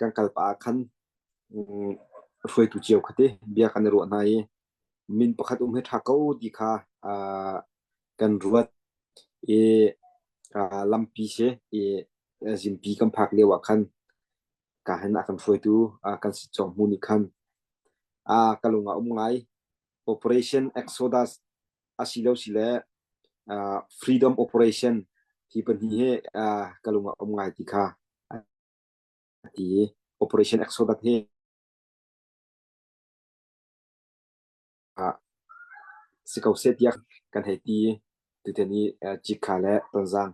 Kan kal pah ah khan hruaitu cio kha ti bia kan i ruah hna i min pakhat um hi ṭha ko ti kha kan ruat i lampi si i zimpi kan phak lio ah khan ka hin a kan hruaitu kan si cawng hmu nih khan ka lung ah um ngai. Operation Exodus asilo sile Freedom Operation hi pahnih hi ka lung ah um ngai ti kha a ti i Operation Exodus hi si ko seh tiah kan hei ti i tutan i Cikha le Tonzang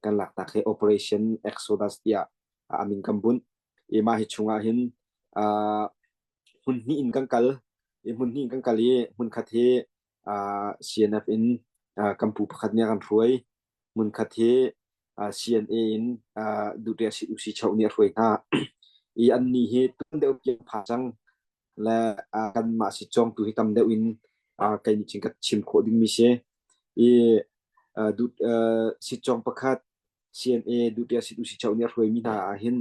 kan laknak hi Operation Exodus tiah a min kan bunh. I mah hi chungah hin hmun hnih in kan kal i hmun hnih in kan kal i hmunkhat hi CNF in kan pu pakhat nih a kan hruai. Hmunkhat hi CNA in Duhte Usi Choh nih a hruai hna. I annih hi tuan deuh tiang pha cang le kanmah si cawngtu hi tam deuh in kei nih cun ka chim khawh dingmi si. I sitcawng pakhat CNA Duhte Usi Choh nih a hruaimi hna ah hin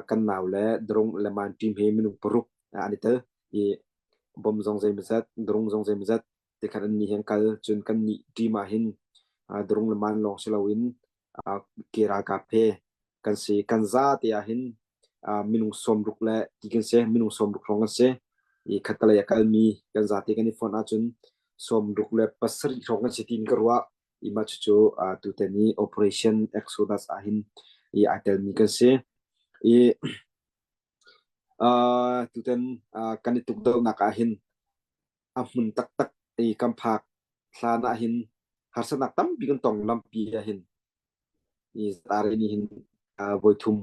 kan nau le Drung le Man team he minung paruk an i tel. I bom zong zeimawzat, drung zong zeimawzat tikhan an nih hi an kal. Cun kan nih team ah hin drung le man lawng si loin ke ralkap he kan si. Kan za te ah hin minung 60 le ti kan si, minung 60 hrawng kan si. I khattelei a kalmi kan zate kan i fonh ahcun 67 hrawng kan si tiin ka ruah. I mah cucu tutan i Operation Exodus ah hin i ai telmi kan si. I Tutan kan i tukdohnak ah hin a hmun taktak i kan phak hlan ah hin harsatnak tampi kan tong lampi ah hin i Zare nih hin voithum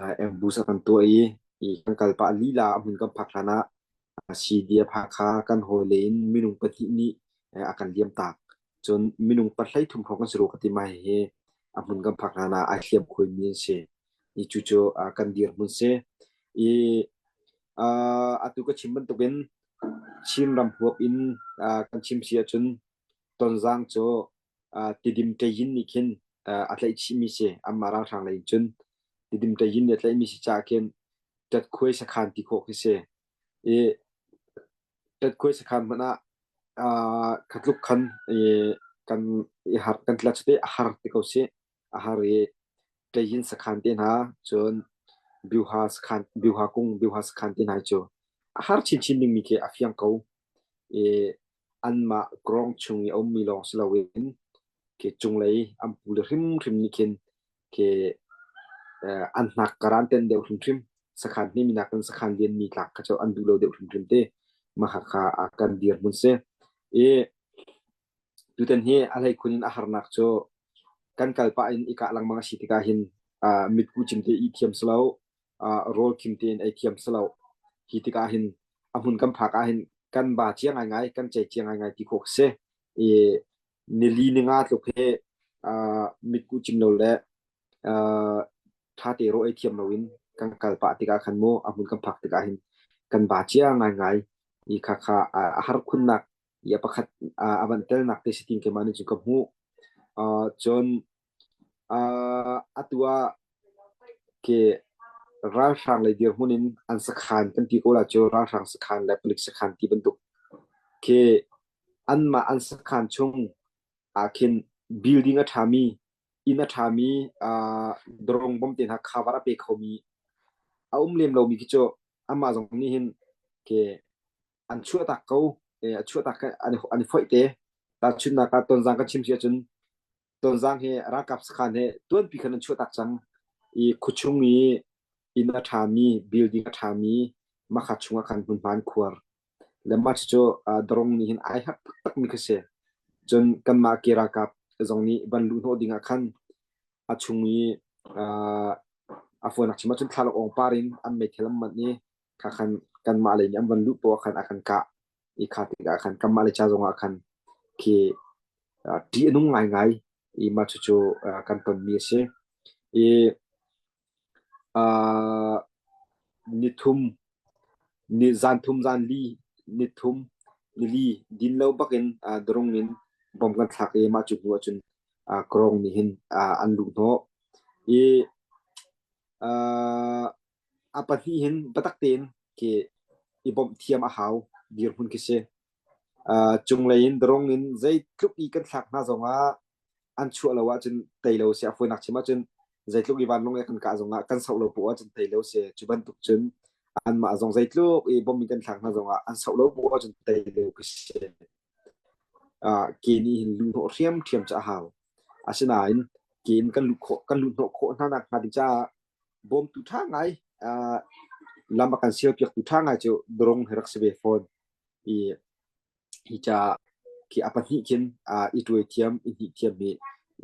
ambush a kan tuah i kan kal pah lila a hmun kan phak hlan ah CDF Hakha kan hawile in minung pahnih nih a kan liam tak. Cun minung pahlei thum hrawng kan si rua ka ti ma hihi a hmun kan phak hlan ah ai hliam khuaimi an si. I cucu kan dirhmun si. I atu ka chim bantukin Chin ram huap in kan chim si ahcun Tonzang cu Tidim Ṭeyin nih khin a tlaih chihmi si. Anmah ralhrang lei in cun Tidim Ṭeyin nih a tlaihmi si caah khin ṭatkhuai sakhan ti khawh khi si. I ṭatkhuai sakhan hmanh ah kha tluk khan kan i har kan tla cu a har ti ko sih. A har i Ṭeyin sakhan te hna cun Byuha sakhan Byuha kung Byuha sakhan te hna cu a har chinchin dingmi khi a fiang ko. I anmah krawng chung i a ummi lawng si loin khi cunglei an pule hrimhrim nih khin khi an hnak kar an ten deuh hrimhrim. Sakhan hnemi nakin sakhan lianmi tlak kha cu an duh lo deuh hrimhrim te. Mah kha kan dirhmun si. I tutan hi a hleikhun in a harnak cu kan kal pah in i kah lengmang a si tikah hin mitku cim te i thiam si lo, rawl khim tein ei thiam si lo. Hi tikah hin a hmun kan phak ah hin kan ba cia ngaingai, kan cei cia ngaingai ti khawh si. I nili ninga tluk hi mitku cim lo le ṭha te rawl ei thiam loin kan kal pah tikah khan mu a hmun kan phak tikah hin kan ba cia ngaingai. I khakha a har khunnak i a pakhat a van telnak te si tin keimah nih cun ka hmuh. Cun atu ah ke ralhrang lei dirhmun in an sakhan kan ti ko la cu ralhrang sakhan le palik sakhan ti bantuk khi anmah an sakhan chung ah khin building a ṭhami inn a ṭhami drone bom te hna cover a pe khomi a um lem lomi khi cu amah zong nih hin ke an chuahtak ko a chuahtak an i foih te tahchunhnak ah Tonzang kan chim si ahcun Tonzang hi ralkap sakhan he tuanpi khan an chuahtak cang i khuachung i inn a ṭhami building a ṭhami makha chungah khan hmunhma an khuar le mah cu drone nih hin ai hak taktakmi kha si cun kanmah ke ralkap zong nih van luh hnawh ding ah khan a chung i a fuanak chim ahcun thlalak awng par in an meithal an manh i kha khan kanmah lei nih an van luh poah khan a kan kah i kha tikah khan kanmah le ca zongah khan khi ṭih a nung ngaingai i mah cucu kan tonmi a si. I nithum ni zan thum zan li ni thum ni li din lo bakin drone in bom kan thlak i mah cu hnu ahcun kawrong nih hin an luh hnawh i. A pahnih hin biatak tein khi i bawmh thiam a hau dirhmun khi si. Cunglei in drone in zeitluk i kan thlak hna zongah an chuah lo ahcun tei lo si. A fawinak chim ahcun zeitluk i vanlawng i kan kah zongah kan soh lo poah ahcun tei lo si. Cu bantuk cun anmah zong zeitluk i bom in kan thlak hna zongah an soh lo poah ahcun tei lo khi si. Ke nih hin luhhnawh hriamṭhiam cu a hau. Asinain ke in kan luh khawh kan luhhnawh khawh hna nak hnga ding caah bawmtu ṭha ngai lam a kan sialpiaktu ṭha ngai cu drone hi rak si ve fawn. I hi caah khi a pahnih khin i ṭuai thiam, i hnih thiam hi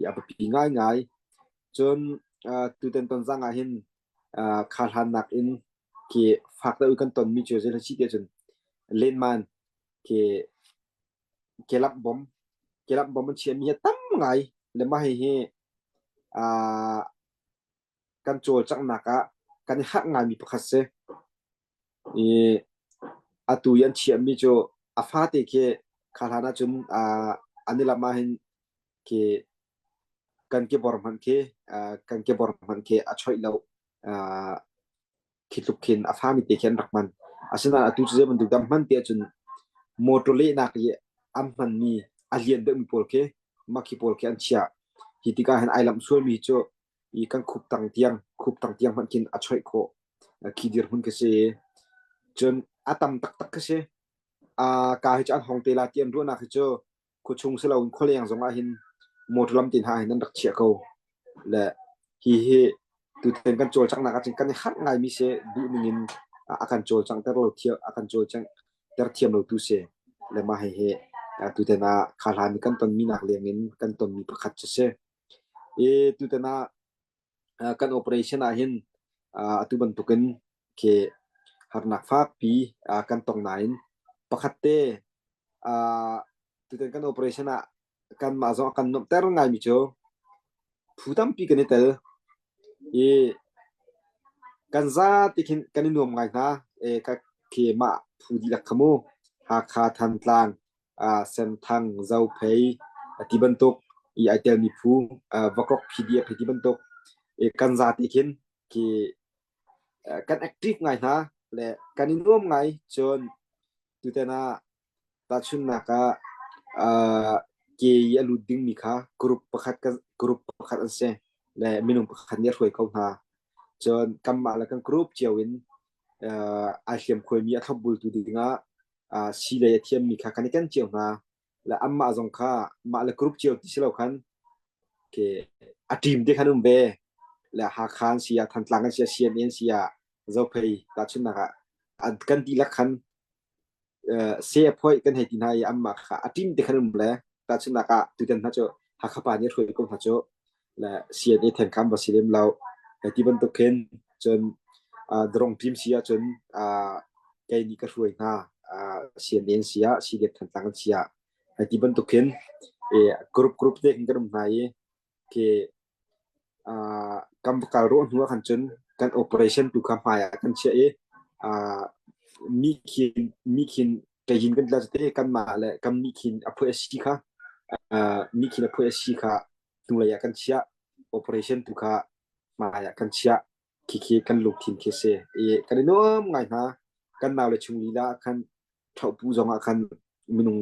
a biapi ngaingai. Cun tutan tonzang ah hin kha hlannak in khi fak deuh i kan tonmi cu zei si tiah cun lenman khi kelap bom kelap bom an chiahmi hi tam ngai le mah hihi kan cawlcanghnak ah kan i harh ngaimi pakhat si. I atu i an chiahmi cu a fate khi kha hlan ahcun an i lamh ahhin khi kan kebor hmanh khi kan kebor hmanh khi a choih lo. Khi tluk khin a fami te khi an rak hman. Asinain atu cu zei bantuk dah hman ti ahcun motor lehnak i an hmanmi a lian deuhmi pawl khi mah khi pawl khi an chiah. Hi tikah hin ai lamh sualmi cu i kan khup tang tiang khup tang tiang hmanh khin a choih khawh. Khi dirhmun khi si. Cun a tam taktak khi si. Ka hi cu an hong te la ti an ruahnak hi cu khuachung si loin khualeng zong ah hin motor lam te hna hin an rak chiah ko. Le hi hi tutan kan cawlcanghnak ahcun kan i harh ngaimi si duh ning in a kan cawlcanghter lo thiam a kan cawlcanghter thiam lo tu si. Le mah hihi tutan ah kha hlan i kan tonmi nak leng in kan tonmi pakhat cu si. I tutan ah kan operation ah hin atu bantukin khi harnak fakpi kan tong nain pakhat te tutan kan operation ah kanmah zong a kan nuamhter ngaimi cu phu tampi kan i tel i kan zate khin kan i nuam ngai hna. Khi mah phu dihlak kha mu Hakha, Thantlang, Senthang, Zophei ti bantuk i ai telmi phu Vakok PDF ti bantuk kan zate khin khi kan active ngai hna le kan i nuam ngai. Cun tutan ah tahchunhnak ah ke i a lut dingmi kha group pakhat group pakhat an si le minung pakhat nih a hruai ko hna. Cun kanmah le kan group cio in ai hliamkhuaimi a thlopbultu dingah sii lei a thiammi kha kan i ken cio hna. Le anmah zong kha mah le group cio ti si lo khan ke a team te khan um ve. Le Hakha an si ah, Thantlang an si ah, CNA an si ah, Zophei tahchunhnak ah kan dihlak khan se a phoih kan hei ti hna i anmah kha a team te khan um le tahchunhnak ah tutan hna cu Hakha pa nih a hruai ko hna cu le CNA then kha an va si lem lo hei ti bantuk khin. Cun drong team si ahcun kei nih ka hruai hna CNA an si ah CDF Thantlang an si ah hei ti bantuk khin group group te khin kan um hna i khi kan va kal rawh hnu ah khan cun kan operation tu kha hmai ah kan chiah i mi khin mi khin kei kan tla te kanmah le kan mi khin a phui a si kha mi khin a phui a si kha hnulei ah kan chiah, operation tu kha hmai ah kan chiah. Khikhi kan lungthin khi si i kan i nuam ngai hna. Kan nau le chung lila khan ṭhohpu zong ah khan minung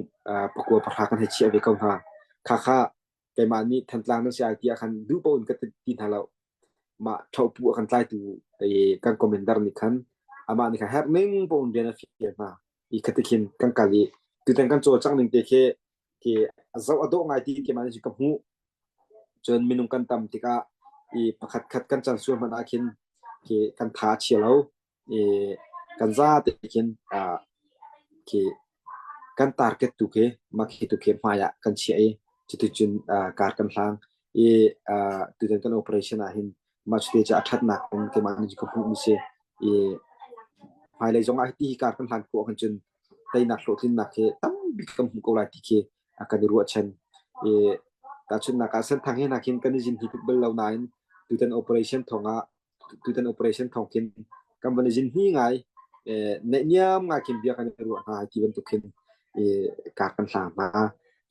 pakua pahra kan hei chiah ve ko hna. Kha kha keimah nih Thantlang nan si ai ti ah khan duh paoh in ka ti hna lo. Mah ṭhohpu a kan tlaitu kan commander nih khan amah nih khan herh ning paoh in rian a fial hna i khati khin kan kal i tutan kan cawlcangh ning te khi khi a zoh a dawh ngai ti keimah nih ka hmuh. Cun minung kan tam tikah i pakhat khat kan can sual hmanh ah khin khi kan tha a chia lo i kan zate khin khi kan target tu khi mah khi tu khi hmai ah kan chiah i cuticun kar kan hlang i tutan kan operation ah hin mah cuti cu a ṭhatnak in keimah nih ka hmuh mi si i hmailei zong ah hiti hi kar kan hlan khawh ahcun cun teinak hlawhtlinnak hi tambik kan hmu ko lai ti khi kan i ruahchan. I tahchunhnak ah Senthang he hna khin kan i zin hi tuk bal lo nain tutan operation thawng ah tutan operation thawng khin kan van i zin hi ngai neihniam ngai khin bia kan i ruah hna ti bantuk khin i kar kan hlang hna.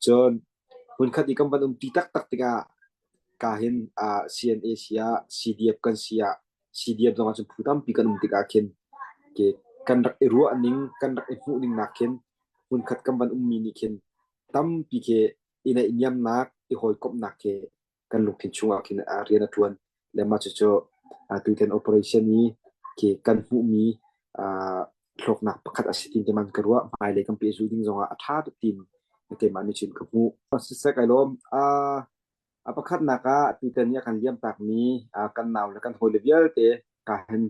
Cun hmunkhat i kan van um ti taktak tikah ka hin CNA si ah CDF kan si ah. CDF zong ah cun phu tampi kan um tikah khin ke kan rak i ruah ning kan rak i hmuh ning nak khin hmunkhat kan van ummi nih khin tampi khi i naihniamnak i hawikomhnak khi kan lungthin chungah khin rian a ṭuan. Le mah cucu tutan operation i khi kan hmuhmi hlawknak pakhat a si tin te man ka ruah. Hmailei kan pehzulh ding zongah a ṭha tuk tin keimah nih cun ka hmuh. Siseh kai lawm. A pakhatnak ah tutan i a kan liamtakmi kan nau le kan hawile vialte ka hin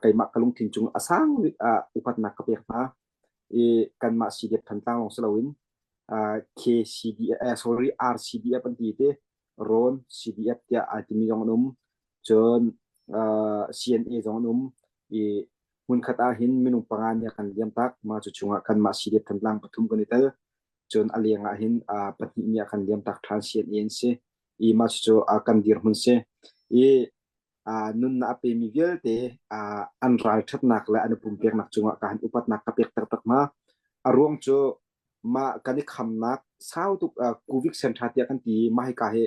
keimah ka lungthin cung a sang bik ah upatnak ka pek hna. I kanmah CDF Thantlang lawng si loin KCDF, sorry RCDF an ti te Rawn CDF tiah ai timi zong an um. Cun CNA zong an um. I hmunkhat ah hin minung panga nih a kan liamtak. Mah cu chungah kanmah CDF Thantlang pathum kan i tel. Cun a leng ah hin pahnih nih a kan liamtak ṭhan CNA an si. I mah cucu kan dirhmun si. I nunnak a pemi vialte an ralṭhatnak le an i pumpeknak cungah ka han upatnak ka pek taktak hna. A ruang cu mah kan i khamnak sau tuk Covid Center tiah kan ti i mah hika hi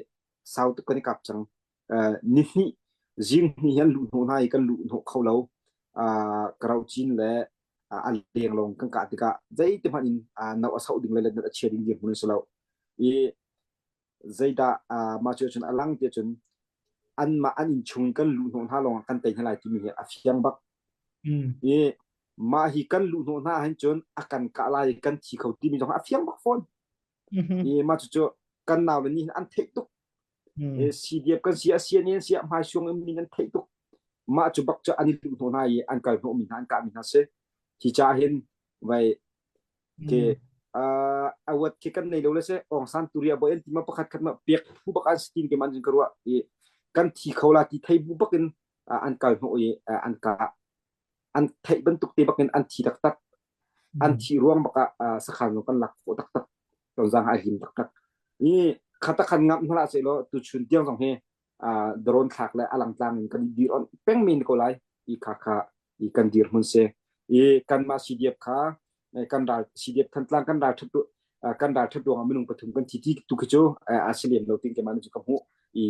sau tuk kan i kap cang. Nihnih zing hnih hi an luh hnawh hna i kan luh hnawh kho lo. Karaucin le a leng lawng kan kah tikah zeiti hmanh in no a soh ding le let a chia ding dirhmun an si lo. I zeidah mah cu cun a lang ti cun anmah an inn chung kan luh hnawh hna lawng ah kan tei hna lai timi hi a fiang bak. I mah hi kan luh hnawh hna ahhin cun a kan kah lai kan thi kho timi zong a fiang bak fawn. I mah cucu kan nau le nih an theih tuk. CDF kan si a CNA si a hmaisuang in min an theih tuk. Mah cu bak cu an i luh hnawh hna i an kal hnawh mi hna an kah mi hna si. Hi ca hin vai ke awat khi kan nei lo le se Aung San Turia boy an ti ma pakhat khat ma pek phu bak an stin ke man jin ka ruah i kan thi kho la ti thei bu bak in an kal hnawh i an ka an theih bantuk te bak in an thi taktak an thi ruang bak ah sakhan kan lak khawh taktak tonzang a him taktak i khata khan ngam hna se lo tu chun tiang zong hi drone thlak le alang tlang in kan dir on peng men ko lai i kha kha i kan dir hmun se i kanmah CDF kha kan ral CDF Thantlang kan ral that kan ral that ruangah minung pathum kan thi ti tu khi cu a si lem lo ting ke man cu ka hmuh i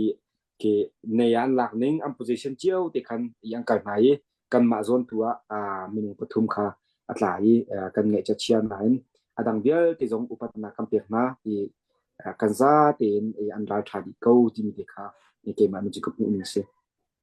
ke nei an lak ning an position cio te khan i an kal hna i kanmah zawn tu ah minung pathum kha a tla i kan ngaih cha chia nain a dang vialte zong upatnak kan pek hna i kan za tein an ral tha dih ko timi te kha keimah nih cu ka hmuh ning si.